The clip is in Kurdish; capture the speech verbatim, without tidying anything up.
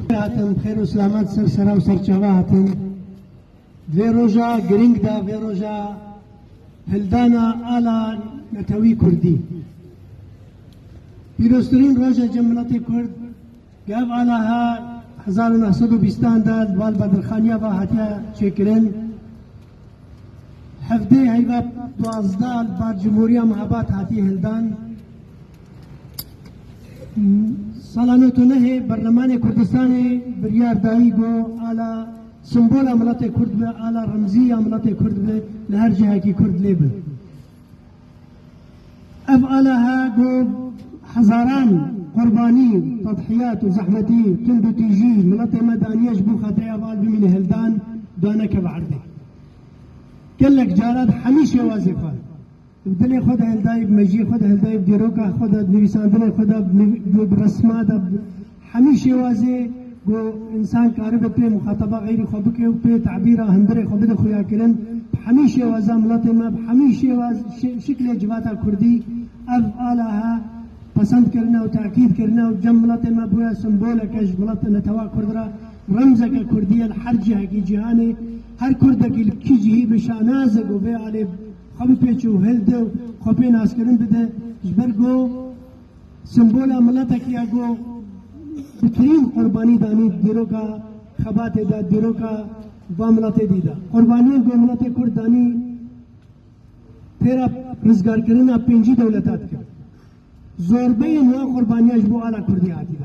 Hatin, xêr û selamet ser sera û ser çava hatin. Vê roja giring de, vê roja hildana ala netewî kurdî. Pîroztirîn roja cem miletê kurd, ev ala ha hezar û neh sed û bîstan de li bal Bedirxaniya ve hatiye çêkirin. Hevdê heyva duwazdeh li bar Cumhuriya Mehabad hatiye hildan. Sala nod û nehê Berlemanê Kurdistanê biryar dayî ku ala simbola miletê Kurd be, ala remzî ya miletê Kurd be, li her cihekî Kurd lê be. Ev ala he ku hezaran qurbanî, tedhiyat û zehmetî, tund û tîjî miletê me daniye ji bo xatirê ev al bimîne hildan, danekeve erdê. Gelek cara di hemî şêwazê xwe, bi dilê xwe de hildayî, bi mejiyê xwe de hildayî, bi dîroka xwe de, bi nivîsandinê xwe de, bi niv-, bi, bi resma de, bi hemî şêwazê ku însan karibe pê muxataba xeyrî xwe bike û pê tebîra hundirê xwe bide xuyakirin, bi hemî şêwaza miletê me, bi hemî şêwaz, şi-, şiklê civata kurdî ev ala he pesend kirine û tekîd kirine û cem miletê me bûye simboleke ji miletê netewa kurd re, remzeke kurdî ye li her cihekî cîhanê. Her kurdekî li kî cihî bi şanazek û vê alê xwe bipêçe û hilde û xwe pê naskirin bide, ji ber ku simbola miletekî ye ku bitirîn qurbanî danî dîroka xebatê de, dîroka va miletê dî de. Qurbaniyên ku miletê kurd danî têra rizgarkirina pêncî dewleta dike. Zorbeyên wan qurbaniya ji bo ala kurdî hatî.